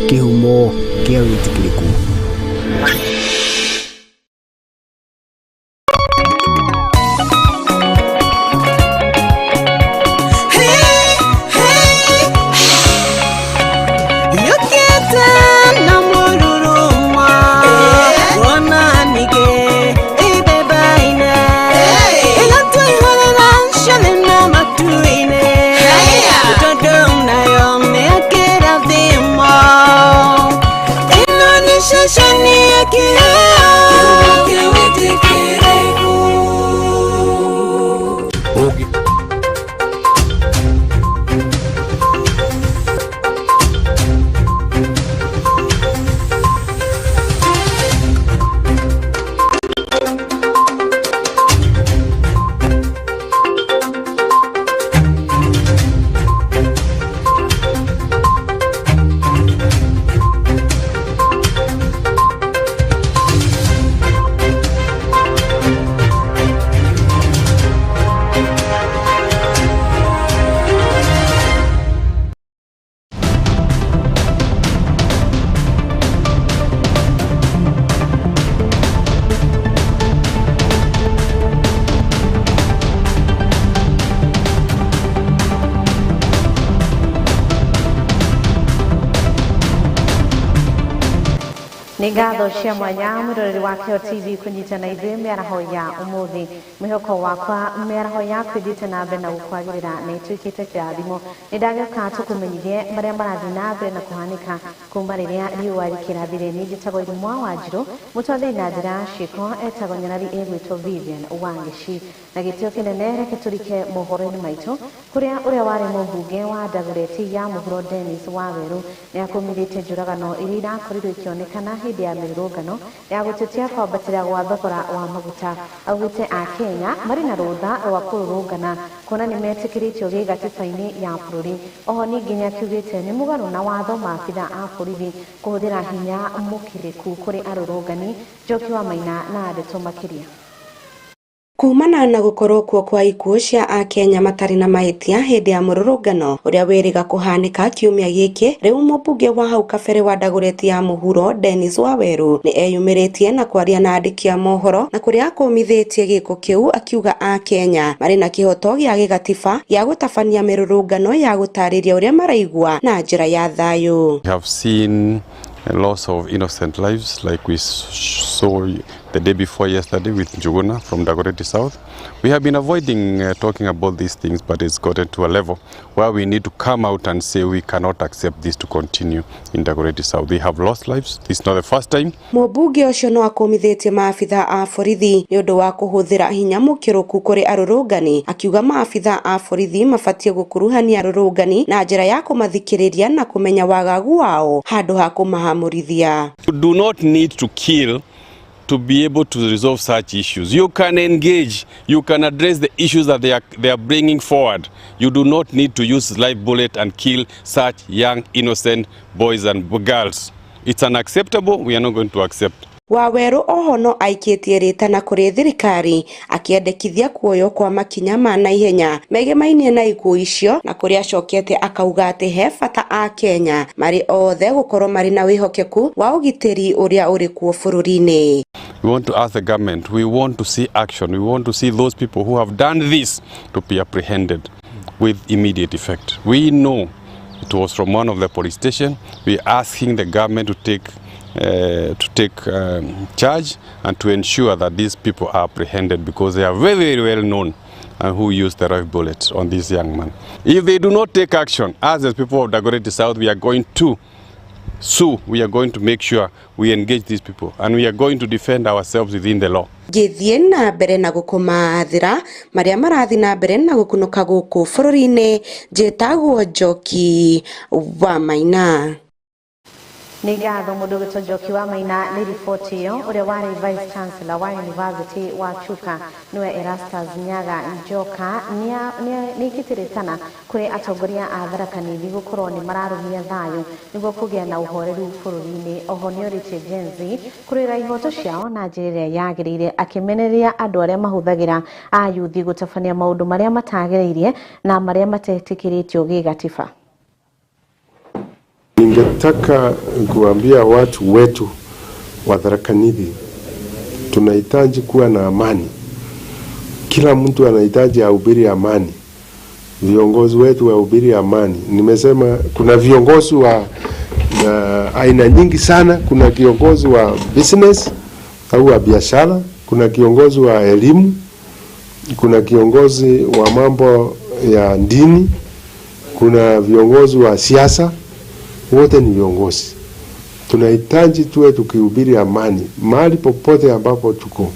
Kĩhumo kĩa wĩtĩkĩrĩku. Nĩ ngatho cia mwanya mwĩroreri wa Kĩo TV kũnyitana ithuĩ mĩaraho ya ũmũthĩ. Mwĩhoko wakwa mĩaraho yaku ĩthiĩte na mbere na gũkwagĩrĩra na ĩtuĩkĩte kĩrathimo. Nĩ ndagĩũka tũkũmenyithie marĩa marathiĩ na mbere na kũhanĩka kuma rĩrĩa riũa rĩkĩrathire. Niĩ njĩtagwo Irumwa Wanjirũ, mũtwathĩri na njĩra ya ciĩko etagwo Nyarari ĩgwĩtwo Vivian Wangeci. Na gĩtĩo kĩnene reke tũrike mohoro-inĩ maitũ kũrĩa ũrĩa warĩ mũmbunge wa Dagoretti ya mũhuro Dennis Waweru nĩ akũmithĩtie njũragano iria irakorirwo ikĩonekana hĩndĩ ya mĩrũrũngano ya gũtetia kwambatĩra gwa thogora wa maguta. Augĩte Akenya marĩ na rũtha rwa kũrũrũngana kuona nĩ metĩkĩrĩtio gĩgatiba-inĩ ya bũrũri. Oho ningĩ nĩ akiugĩte nĩ mũgarũ na watho maabitha a borithi kũhũthĩra hinya mũkĩrĩku kũrĩ arũrũngani. Njoki wa Maina na ndeto makĩria. Kumana na gukorwo kuo kwa ikuũ cia Akenya matarĩ na mahĩtia hĩndĩ ya mũrũrũngano ũrĩa wĩrĩga kũhanĩka kiumia gĩkĩ, rĩu mũmbunge wa hau kabere wa Dagoretti ya mũhuro Dennis Waweru nĩ eyumĩrĩtie na kwaria na andĩki a mohoro na kũrĩa akũmithĩtie gĩko kĩu, akiuga Akenya marĩ na kĩhoto gĩa gĩgatiba gĩa gũtabania mĩrũrũngano ya gũtarĩria ũrĩa maraigua na njĩra ya thayũ. We have seen a loss of innocent lives like we saw the day before yesterday with Njuguna from Dagoretti South. We have been avoiding talking about these things, but it's gotten to a level where we need to come out and say we cannot accept this to continue in Dagoretti South. We have lost lives. This is not the first time. Mũmbunge ũcio no akũmithĩtie maabitha a borithi nĩ ũndũ wa kũhũthĩra hinya mũkĩrũku kũrĩ arũrũngani, akiuga maabitha a borithi mabatiĩ gũkuruhania arũrũngani na njĩra ya kũmathikĩrĩria na kũmenya wagagu wao handũ ha kũmahamũrithia. You do not need to kill to be able to resolve such issues. You can engage, you can address the issues that they are bringing forward. You do not need to use live bullet and kill such young, innocent boys and girls. It's unacceptable. We are not going to accept. Waweru oho no aikĩtie rĩtana kũrĩ thirikari akĩendekithia kuoywo kwa makinya ma naihenya megemainie na ikuũ icio, na kũrĩa acokete akauga atĩ he bata Akenya marĩ othe gũkorwo marĩ na wĩhokeku wa ũgitĩri ũrĩa ũrĩ kuo bũrũri-inĩ. We want to ask the government, we want to see action, we want to see those people who have done this to be apprehended with immediate effect. We know it was from one of the police stations. We are asking the government to take charge and to ensure that these people are apprehended, because they are very, very well known and who used the rifle bullet on this young man. If they do not take action, as the people of Dagoretti South, we are going to sue, we are going to make sure we engage these people and we are going to defend ourselves within the law. Ngĩthiĩ na mbere na gũkũmathĩra marĩa marathiĩ na mbere na gũkunũka gũkũ bũrũri-inĩ, njĩtagwo Njoki wa Maina. Nĩ ngatho mũndũ ũgĩtwo Njoki wa Maina nĩ riboti ĩyo. Ũrĩa warĩ Vice Chancellor wa University wa Chuka nĩwe Erastus Nyaga Njoka nĩ aikĩtie rĩtana kũrĩ atongoria a Tharaka Nithi gũkorwo nĩ mararũmia thayũ nĩguo kũgĩa na ũhoreru bũrũri-inĩ. Oho nĩ orĩtie Gen Z kũrũĩra ihoto ciao na njĩra ĩrĩa yagĩrĩire, akĩmenereria andũ arĩa mahũthagĩra ayuthi gũtabania maũndũ marĩa matagĩrĩire na marĩa matetĩkĩrĩtio gĩgatiba. Ningetaka kuambia watu wetu wa Tharaka Nithi, tunahitaji kuwa na amani. Kila mtu anahitaji ahubiri amani, viongozi wetu wahubiri amani. Nimesema kuna viongozi wa aina nyingi sana. Kuna kiongozi wa business au wa biashara, kuna kiongozi wa elimu, kuna kiongozi wa mambo ya dini, kuna viongozi wa siasa. Wote ni viongozi. Tunahitaji tuwe tukihubiri amani mahali popote ambapo tuko,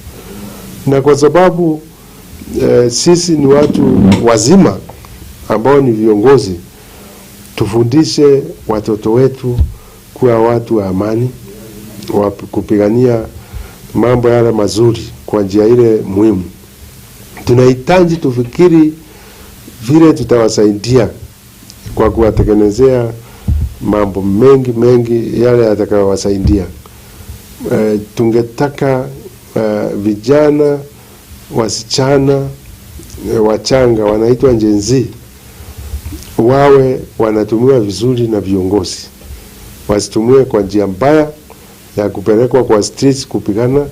na kwa sababu sisi ni watu wazima ambao ni viongozi, tufundishe watoto wetu kuwa watu wa amani, wa kupigania mambo yale mazuri kwa njia ile muhimu. Tunahitaji tufikiri vile tutawasaidia kwa kuwatengenezea mambo mengi mengi yale yatakayowasaidia. Tungetaka vijana wasichana wachanga wanaitwa Gen Z wawe wanatumiwa vizuri na viongozi, wasitumiwe kwa njia mbaya ya kupelekwa kwa streets kupigana.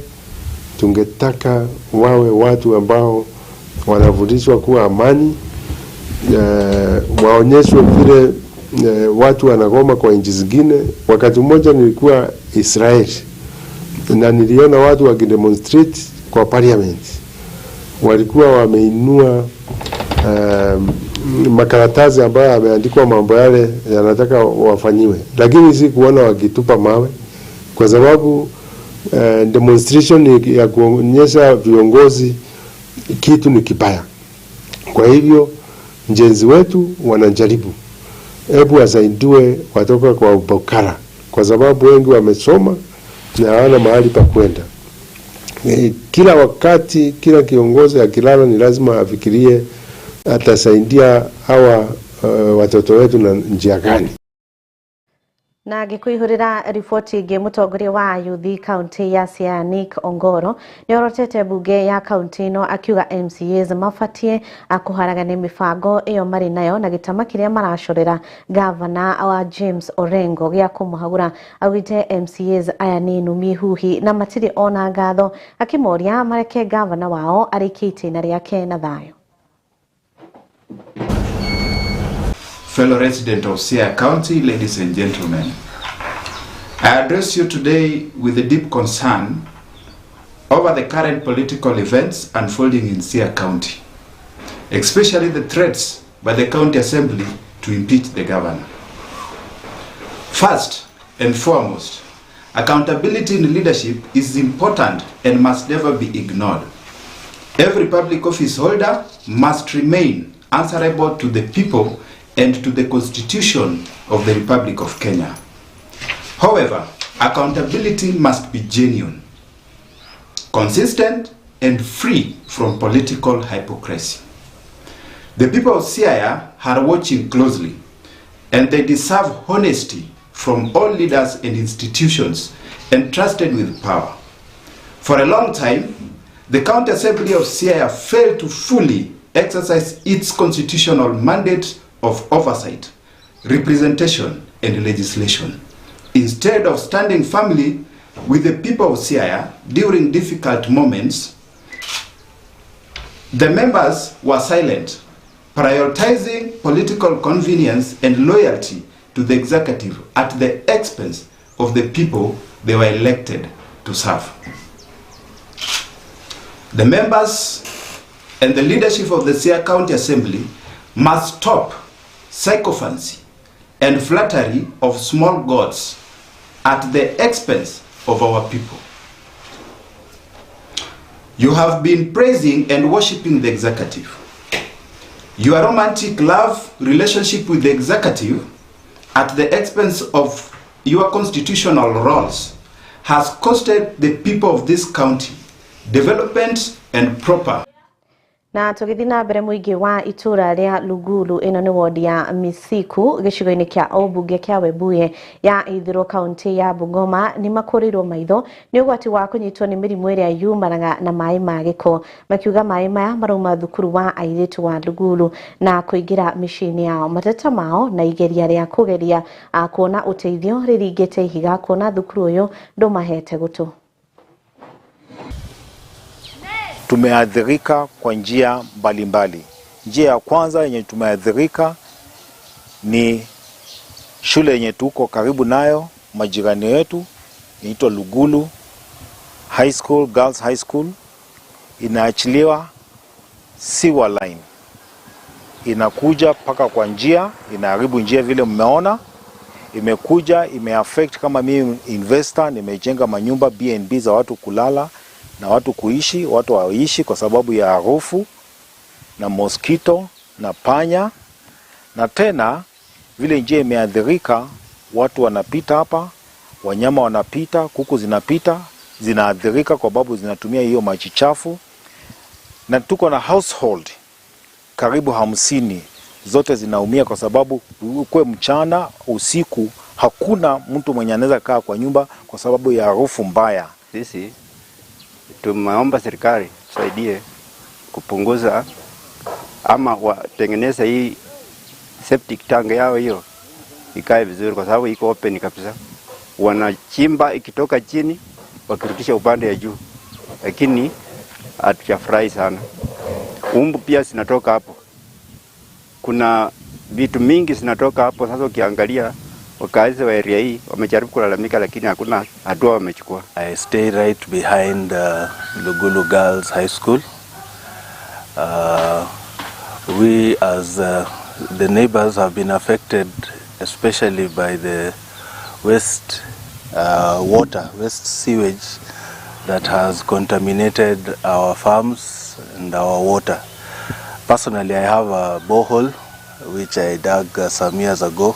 Tungetaka wawe watu ambao wanafundishwa kuwa amani, waonyeshwe vile watu wanagoma kwa nchi zingine. Wakati mmoja nilikuwa Israeli na niliona watu wakidemonstrate kwa parliament, walikuwa wameinua makaratasi ambayo yameandikwa mambo yale yanataka wafanyiwe, lakini si kuona wakitupa mawe, kwa sababu demonstration ya kuonyesha viongozi kitu ni kibaya. Kwa hivyo Gen Z wetu wanajaribu, hebu wasaidiwe watoka kwa ubokara, kwa sababu wengi wamesoma na hawana mahali pa kwenda. Kila wakati, kila kiongozi akilala ni lazima afikirie atasaidia hawa watoto wetu na njia gani. Na ngĩkũihũrĩra riboti ĩngĩ, mũtongoria wa ayuthi kaunti ya Siaya Nick Ongoro nĩ orotete mbunge ya kaunti ĩno akiuga MCAs mabatie kũharagania mĩbango ĩyo marĩ nayo na gĩtama kĩrĩa maracorera gavana wa James Orengo gĩa kũmũhagũra. Augĩte MCAs aya nĩ numi huhi na matirĩ ona ngatho, akĩmoria mareke gavana wao arĩkie itĩna rĩake na thayũ. Fellow resident of Siaya County, ladies and gentlemen, I address you today with a deep concern over the current political events unfolding in Siaya County, especially the threats by the County Assembly to impeach the governor. First and foremost, accountability in leadership is important and must never be ignored. Every public office holder must remain answerable to the people and to the Constitution of the Republic of Kenya. However, accountability must be genuine, consistent, and free from political hypocrisy. The people of Siaya are watching closely, and they deserve honesty from all leaders and institutions entrusted with power. For a long time, the County Assembly of Siaya failed to fully exercise its constitutional mandate of oversight, representation, and legislation. Instead of standing firmly with the people of Siaya during difficult moments, the members were silent, prioritizing political convenience and loyalty to the executive at the expense of the people they were elected to serve. The members and the leadership of the Siaya County Assembly must stop sycophancy and flattery of small gods at the expense of our people. You have been praising and worshiping the executive. Your romantic love relationship with the executive at the expense of your constitutional roles has costed the people of this county development and proper. Na tũgĩthiĩ na mbere, mũingĩ wa itũra rĩa Lugulu, ĩno nĩ wodi ya Misiku gĩcigo-inĩ kĩa ũmbunge kĩa Webuye ya ithũĩro, kaunti ya Bungoma, nĩ makũrĩirwo maitho nĩ ũgwati wa kũnyitwo nĩ mĩrimũ ĩrĩa yumanaga na maĩ ma gĩko, makiuga maĩ maya marauma thukuru wa airĩtu wa Lugulu na kũingĩra mĩciĩ-inĩ yao. Mateta mao na igeria rĩa kũgeria kuona ũteithio rĩringĩte ihiga kuona thukuru ũyũ ndũmahete gũtũ. Tumeathirika kwa njia mbalimbali. Njia ya kwanza yenye tumeathirika ni shule yenye tuko karibu nayo, majirani wetu, inaitwa Lugulu High School, Girls High School, inaachiliwa sewer line, inakuja mpaka kwa njia, inaharibu njia vile mmeona, imekuja imeaffect. Kama mimi investor, nimejenga manyumba B&B za watu kulala na watu kuishi, watu waishi kwa sababu ya harufu na mosquito na panya, na tena vile njia imeathirika, watu wanapita hapa, wanyama wanapita, kuku zinapita, zinaathirika kwa sababu zinatumia hiyo maji chafu, na tuko na household karibu 50 zote zinaumia kwa sababu kwe mchana usiku hakuna mtu mwenye anaweza kaa kwa nyumba kwa sababu ya harufu mbaya. Sisi tumeomba serikali tusaidie kupunguza ama watengeneze hii septic tank yao hiyo ikae vizuri, kwa sababu iko open kabisa. Wanachimba ikitoka chini wakirudisha upande ya juu, lakini hatujafurahi sana. Umbu pia zinatoka hapo, kuna vitu mingi zinatoka hapo. Sasa ukiangalia wakazi wa area hii wamejaribu kulalamika, lakini hakuna hatua wamechukua. I stay right behind Lugulu Girls High School. We as the neighbors have been affected especially by the waste water, waste sewage that has contaminated our farms and our water. Personally, I have a borehole which I dug some years ago,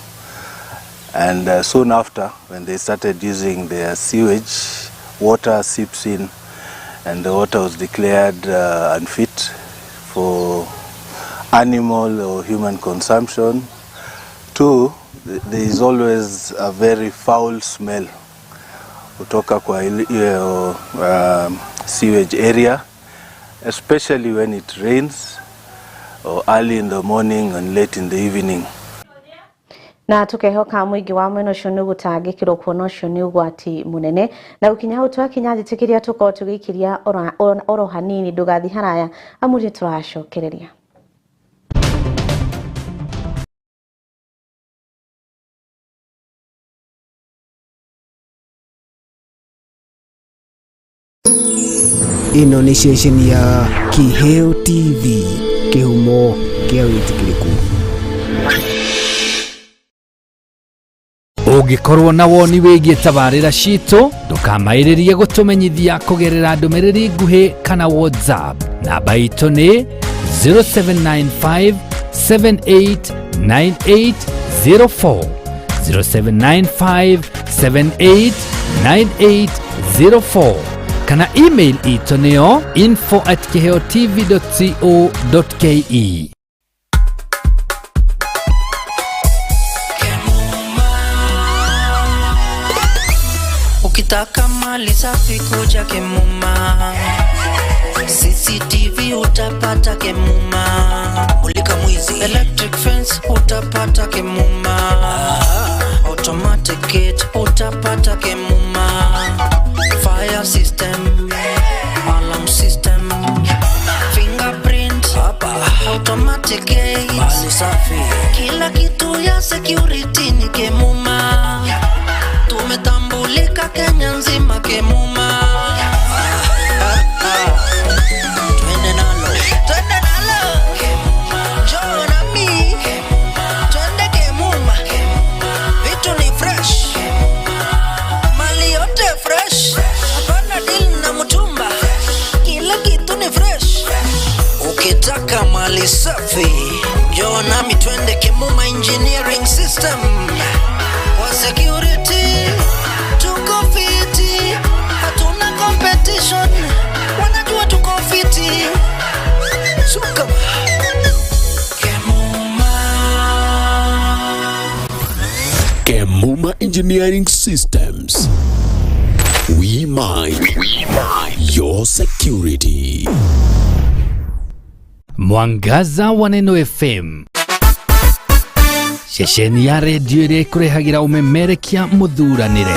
and soon after, when they started using their sewage, water seeps in, and the water was declared unfit for animal or human consumption. Two, there is always a very foul smell kutoka kwa hiyo sewage area, especially when it rains or early in the morning and late in the evening. Na tukehoka mũingĩ wa mwena ũcio nĩ ũgũtangĩkĩrwo kuona ũcio nĩ ũgwati mũnene. Na gũkinya hau twakinya, njĩtĩkĩria tũkorwo tũgĩikiria oro hanini. Ndũgathiĩ haraya amu nĩ tũracokereria. Ĩno nĩ ceceni ya Kiheo TV, kĩhumo kĩa wĩtĩkĩrĩku. Ũngĩkorwo na woni wĩgiĩ tabarĩra citũ, ndũkamaĩrĩrie gũtũmenyithia kũgerera ndũmĩrĩri nguhĩ kana WhatsApp. Namba itũ nĩ 0795 789804, 0795 789804, kana email itũ nĩyo info@kiheotv.co.ke. Ukitaka mali safi kuja Kemuma, CCTV utapata Kemuma, mulika mwizi, electric fence utapata Kemuma, automatic gate utapata Kemuma, fire system, alarm system, fingerprint, automatic gate, mali safi, kila kitu ya security ni Kemuma. Tumetambulika Kenya nzima, Kemuma. Ah, ah, ah. Twende nalo, twende nalo. Njoo nami, twende Kemuma. Vitu ni fresh, mali yote fresh, hapana deal na mtumba, kila kitu ni fresh. Ukitaka mali safi, njoo nami twende Kemuma Engineering System. Kwa security tuko fiti, hatuna competition, wanajua tuko fiti. Super. Engineering Systems. We mind, we mind your security. Mwangaza wa Neno FM, ceceni ya redio ĩrĩa ĩkũrehagĩra ũmemerekia mũthuranĩre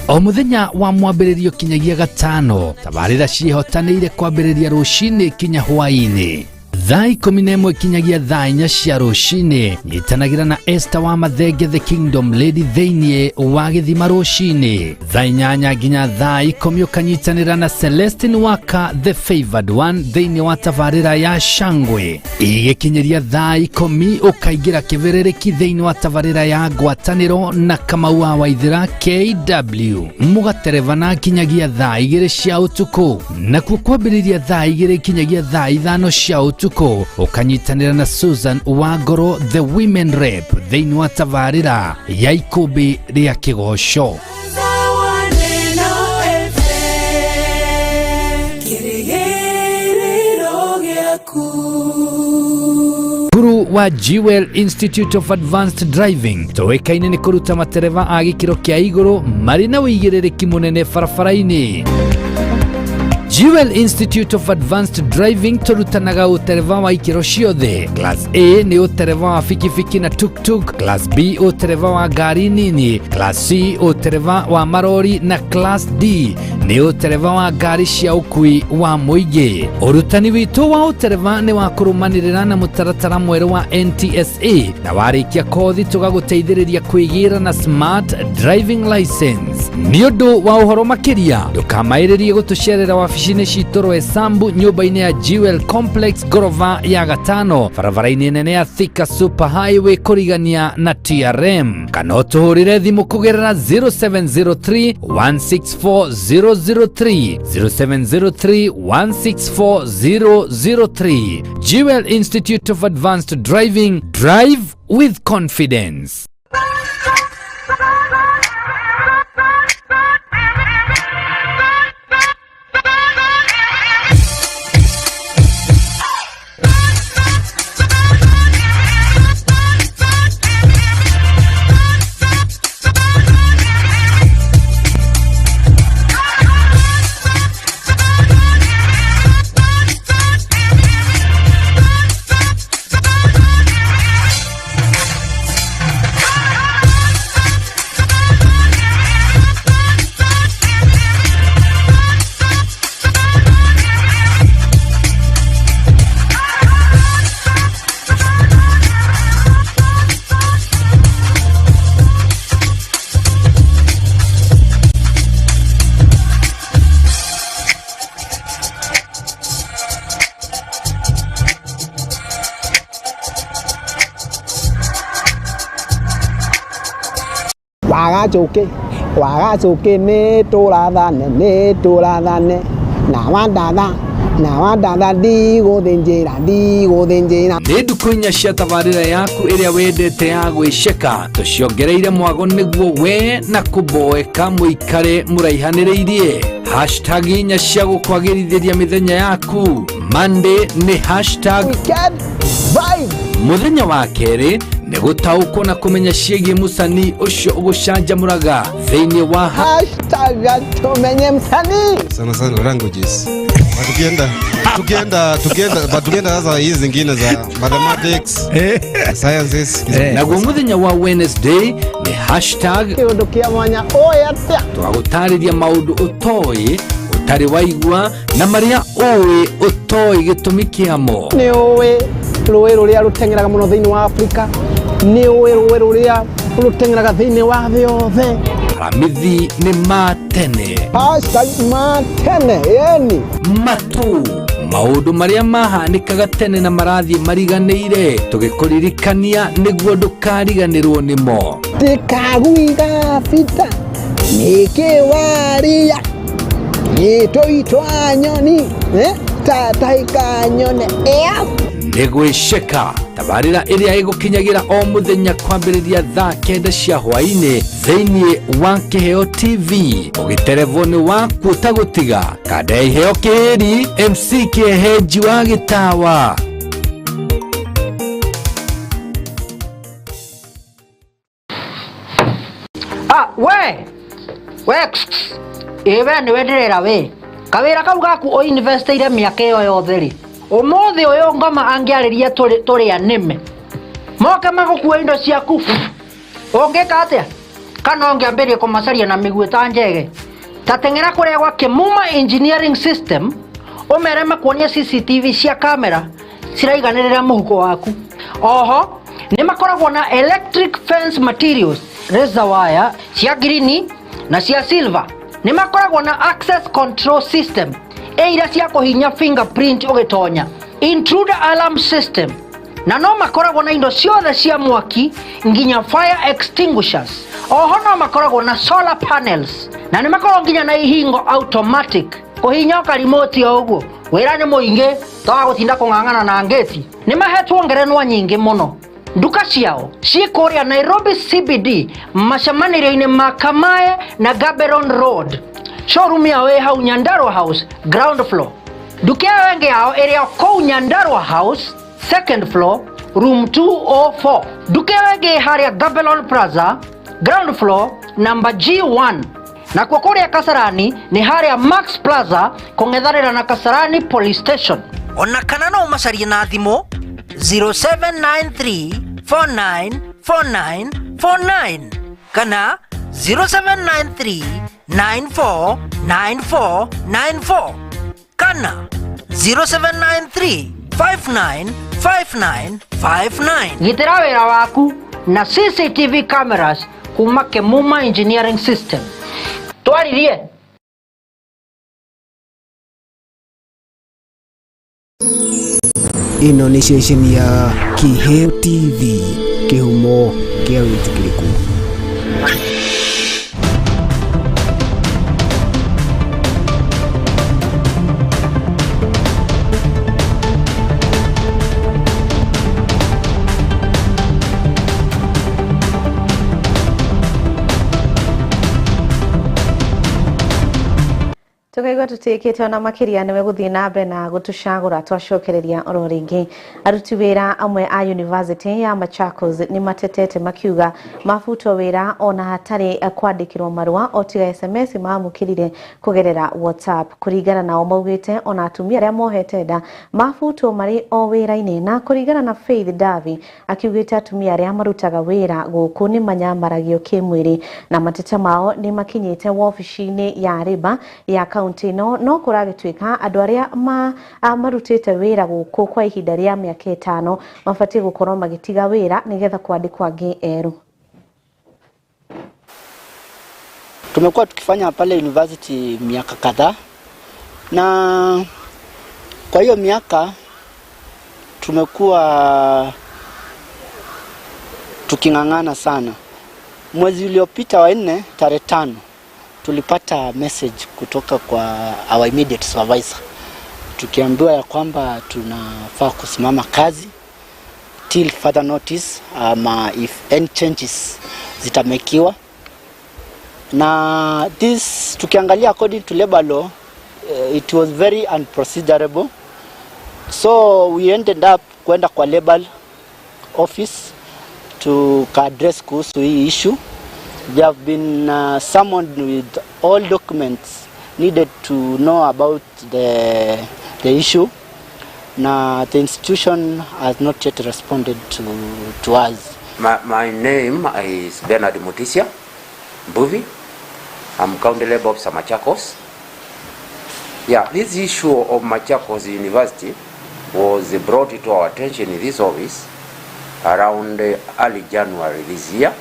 o mũthenya wa mwambĩrĩrio kinyagia gatano. Tabarĩra ciĩhotanĩire kwambĩrĩria rũcinĩ kinya hwaĩ-inĩ thaa 11 kinyagia thaa 4 cia rũcinĩ. Nyitanagĩra na Esther wa Mathenge, the Kingdom Lady, thĩinĩ wa gĩthima rũcinĩ thaa 8 nginya thaa 10. Ũkanyitanĩra na Celestin Waka, the favored one, thĩinĩ wa tabarĩra ya Shangwe. Igĩkinyĩria thaa 10 ũkaingĩra kĩbĩrĩrĩki thĩinĩ wa tabarĩra ya Ngwatanĩro na Kamau wa Waithĩra KW, mũgaterebana kinyagia thaa 2 cia ũtukũ. Nakuo kwambĩrĩria thaa 2 kinyagia thaa 5 cia ũtukũ ũkanyitanĩra na Susan Wangoro, the women rep, thĩinĩ wa tabarĩra ya Ikũmbĩ rĩa Kĩgoco. Cukuru wa Jewel Institute of Advanced Driving tũĩkaine nĩ kũruta matereba a gĩkĩro kĩa igũrũ marĩ na ũigĩrĩrĩki mũnene barabara-inĩ. Jewel Institute of Advanced Driving tũrutanaga ũtereba wa ikĩro ciothe. Class A nĩ ũtereba wa bikibiki na tuktuk, Class B ũtereba wa ngari nini, Class C ũtereba wa marori na Class D nĩ ũtereba wa ngari cia ũkui wa mũingĩ. Ũrutani witũ wa ũtereba nĩ wa kũrũmanĩrĩra na mũtaratara mwerũ wa NTSA, na warĩkia kothi tũgagũteithĩrĩria kwĩgĩra na smart driving license. Nĩ ũndũ wa ũhoro makĩria ndũkamaĩrĩrie gũtũcerera wabici-inĩ citũ Roysambu, nyũmba-inĩ ya Jewel Complex, ngorova ya gatano, barabara-inĩ nene ya Thika Super Highway kũrigania na TRM, kana ũtũhũrĩre thimũ kũgerera 0703 164 003, 0703 164 003. Jewel Institute of Advanced Driving, drive with confidence. Wagacuki wagacuki nĩ tũrathane nĩ tũrathane na wandatha na wandatha ndigũthĩnjĩra ndigũthĩnjĩra. Nĩ ndukũ 4 cia tabarĩra yaku ĩrĩa wendete ya gwĩceka, tũciongereire mwago nĩguo we na kũboeka mũikare mũraihanĩrĩirie. Hashtag 4 cia gũkwagĩrithĩria mĩthenya yaku. Monday nĩ hashtag weekend vibe. Mũthenya wa kerĩ nĩ gũtaũkwo na kũmenya ciĩgiĩ mũcanii ũcio ũgũcanjamũraga thĩinĩ wa hashtag tumenye msanii. Sana sana languages. Tukienda tukienda tukienda tukienda sasa hizi zingine za mathematics, sciences. Naguo mũthenya wa Wednesday nĩ hashtag kĩũndũ kĩa mwanya ũĩ atĩa. Tũgagũtarĩria maũndũ ũtoĩ ũtarĩ waigua na marĩa ũĩ ũtoĩ gĩtũmi kĩamo. Nĩ ũĩ rũĩ rũrĩa rũteng'eraga mũno thĩinĩ wa Afrika, nĩ ũĩ rũĩ rũrĩa rũteng'eraga thĩinĩ wa thĩ yothe. Aramithi nĩ ma tene. Hashtag ma tene yani matu maũndũ marĩa mahanĩkaga tene na marathiĩ mariganĩire, tũgĩkũririkania nĩguo ndũkariganĩrwo nĩmo. Tikaguiga bita nĩkĩ waria gĩtũitwa nyoni tatahĩka nyone ĩa. Nĩ gwĩceka tabarĩra ĩrĩa ĩgũkinyagĩra o mũthenya kwambĩrĩria thaa 9 cia hwaĩ-inĩ thĩinĩ wa Kĩheo TV. Ũgĩterevwo nĩ waku ũtagũtiga kanda ya Iheo Kĩĩri, MC Kĩehenji wa Gĩtawa. Ah, we we ĩ we nĩwe ndĩrera we kawĩra kau gaku ũinvestĩire mĩaka ĩyo yothe rĩ ũmũthĩ ũyũ ngoma angĩarĩria tũrĩa nĩme moke magũkua indo ciaku ũngĩka atĩa kana ũngĩambĩrĩria kũmacaria na mĩguĩ ta njege ta teng'era kũrĩa gwa Kĩmuma Engineering System ũmere makuonie CCTV cia kamera ciraiganĩrĩra mũhuko waku. Oho nĩ makoragwo na electric fence materials, razor wire cia green na cia silver. Nĩ makoragwo na access control system ĩ iria cia kũhinya fingerprint ũgĩtonya, intruder alarm system, na no makoragwo na indo ciothe cia mwaki nginya fire extinguishers. Oho no makoragwo na solar panels na nĩ makoragwo nginya na ihingo automatic kũhinya karimoti o ũguo. Wĩra nĩ mũingĩ toga gũtinda kũng'ang'ana na ngĩti. Nĩ mahetwo ngerenwa nyingĩ mũno. Nduka ciao ciĩ kũrĩa Nairobi CBD macemanĩrio-inĩ ma Kamae na Gaborone Road. Showroom yao ĩ hau Nyandarua House ground floor. Nduka ĩyo ĩngĩ yao ĩrĩ o kũu Nyandarua House second floor room 204. Nduka ĩyo ĩngĩ ĩ harĩa Gaborone Plaza ground floor number G1. Nakuo kũrĩa Kasarani nĩ harĩa Max Plaza kũng'ethanĩra na Kasarani Police Station. Ona kana no ũmacarie na thimũ 0793 4949 49 kana 0793 9494 94 kana 0793 5959 59. Gitĩra wĩra waku na CCTV cameras kuma Kĩmuma Engineering System. Twaririe. Ĩno nĩ ceceni ya Kĩheo TV, kĩhumo kĩa wĩtĩkĩrĩku. Tukaigua tutiikite ona makiria niwe guthii na mbere na gutucagura twacokereria oro ringi. Aruti wira amwe a University ya Machakos ni matetete makiuga mabutwo wira ona hatari kwandikirwo marua o tiga SMS mamukirire kugerera WhatsApp. Kuringana nao maugite ona atumia aria mohete nda mabutwo mari o wira-ini. Na kuringana na Faith Davi akiugite atumia aria marutaga wira guku ni manyamaragio kimwiri na mateta mao ni makinyite wabici-ini ya riba ya kaunti no kuragituika andu aria marutite wira guku kwa ihinda ria miaka 5 mabatie gukorwo magitiga wira nigetha kwandikwo angi eru. Tumekuwa tukifanya pale university miaka kadhaa, na kwa hiyo miaka tumekuwa tuking'ang'ana sana. Mwezi uliopita wa 4 tarehe 5 tulipata message kutoka kwa our immediate supervisor tukiambiwa ya kwamba tunafaa kusimama kazi till further notice, ama if any changes zitamekiwa. Na this tukiangalia according to labor law, it was very unprocedurable, so we ended up kwenda kwa labor office to address kuhusu hii issue. They have been summoned with all documents needed to know about the issue. Na the institution has not yet responded to us. My name is Bernard Mutisia Mbuvi. I'm County Labor Officer Machakos. Yeah, this issue of Machakos University was brought to our attention in this office around early January this year,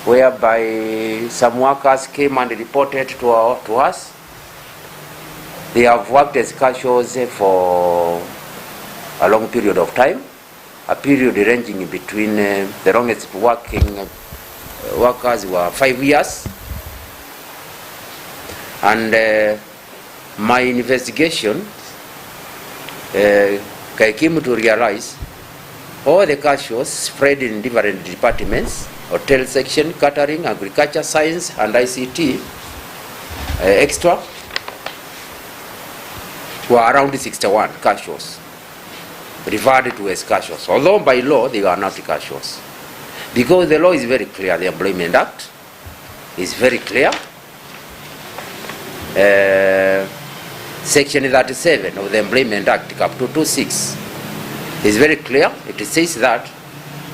whereby some workers came and reported to us. They have worked as casuals for a long period of time, a period ranging between the longest working workers were 5 years. And my investigation, I came to realize all the casuals spread in different departments: hotel section, catering, agriculture, science, and ICT, extra, were around 61 casuals, referred to as casuals, although by law they are not casuals. Because the law is very clear, the Employment Act, is very clear. Section 37 of the Employment Act, Cap 226, is very clear. It says that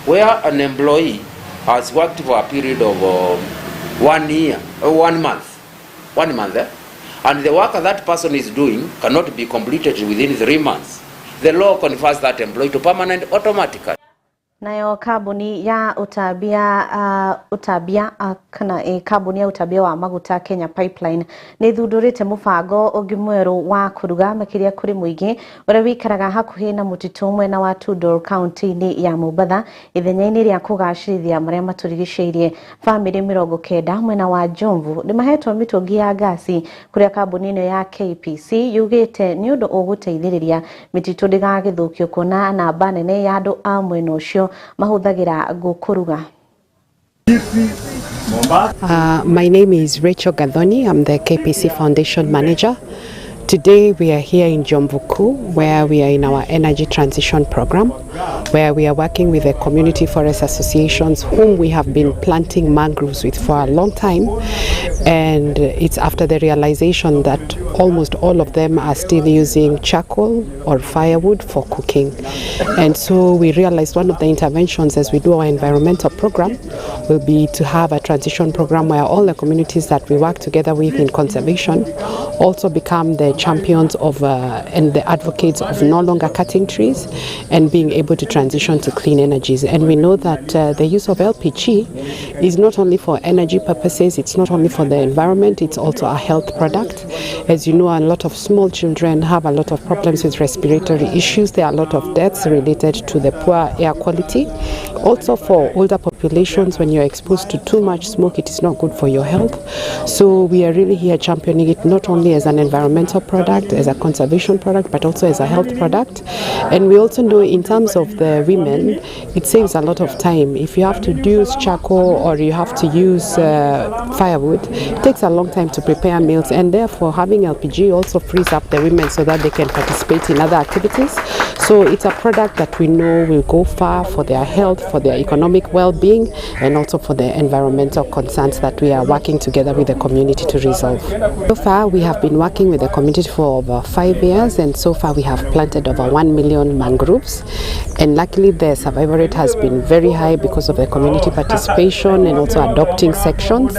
where an employee has worked for a period of 1 year, 1 month, 1 month, and the work that person is doing cannot be completed within 3 months, the law confers that employee to permanent automatically. Nayo kambuni ya utabia kana kambuni ya utabia wa maguta Kenya Pipeline ni thundurite mubango ungi mweru wa kuruga makiria kuri muingi uria wikaraga hakuhi na mutitu mwena wa Tudor county-ini ya Mombatha ithenya-ini ria kugacirithia maria maturigiceirie. Family 90 mwena wa Jomvu ni mahetwo mitungi ya gasi kuria kambuni ino ya KPC yugite ni undu uguteithiriria mititu ndigagithukio kuona namba nene ya andu a mwena ucio mahuthagira gukuruga. My name is Rachel Gathoni. I'm the KPC Foundation Manager. Today we are here in Jomvu, where we are in our energy transition program, where we are working with the community forest associations whom we have been planting mangroves with for a long time. And it's after the realization that almost all of them are still using charcoal or firewood for cooking. And so we realized one of the interventions as we do our environmental program will be to have a transition program where all the communities that we work together with in conservation also become the champions of and the advocates of no longer cutting trees and being able to transition to clean energies. And we know that the use of LPG is not only for energy purposes, it's not only for the environment, it's also a health product. As you know, a lot of small children have a lot of problems with respiratory issues. There are a lot of deaths related to the poor air quality. Also for older populations, when you're exposed to too much smoke, it is not good for your health. So we are really here championing it not only as an environmental product, as a conservation product, but also as a health product. And we also know in terms of the women, it saves a lot of time. If you have to use charcoal or you have to use firewood, it takes a long time to prepare meals, and therefore having LPG also frees up the women so that they can participate in other activities. So it's a product that we know will go far for their health, for their economic well-being, and also for the environmental concerns that we are working together with the community to resolve. So far we have been working with the community for over 5 years, and so far we have planted over 1 million mangroves, and luckily the survival rate has been very high because of the community participation and also adopting sections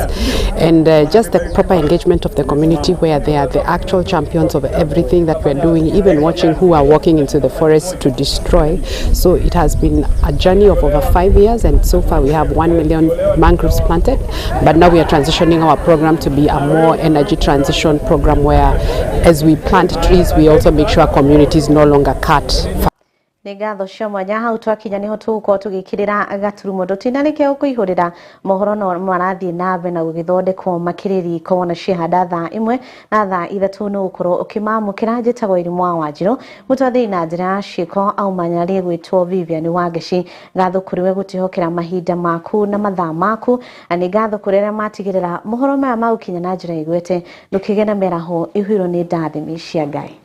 and just the proper engagement of the community, where they are the actual champions of everything that we're doing, even watching who are walking into the forest to destroy. So it has been a journey of over 5 years, and so far we have 1 million mangroves planted, but now we are transitioning our program to be a more energy transition program where as we plant trees we also make sure communities no longer cut. Nĩ ngatho cia mwanya hau twakinya niho tũgũkorwo tũgĩkĩrĩra gaturumo ndũtinarĩkia gũkũihũrĩra mohoro no marathiĩ na mbere na gũgĩthondekwo makĩrĩriko na ciahanda thaa 1 na thaa 3 nĩ ũgũkorwo ũkĩmamũkĩra. Njĩtagwo Irimũ wa Wanjirũ mũtwathĩi na njĩra ya ciĩko aumanya rĩgwĩtwo Vivian Wangeci. Ngatho kũrĩ we gũtĩhokera mahinda maku na mathaa maku, na nĩ ngatho kũrĩ arĩa matigĩrĩra mohoro maya magũkinya na njĩra igwete. Ndũkĩgĩe na mĩaraho ĩihũirwo nĩ ndathimi cia Ngai.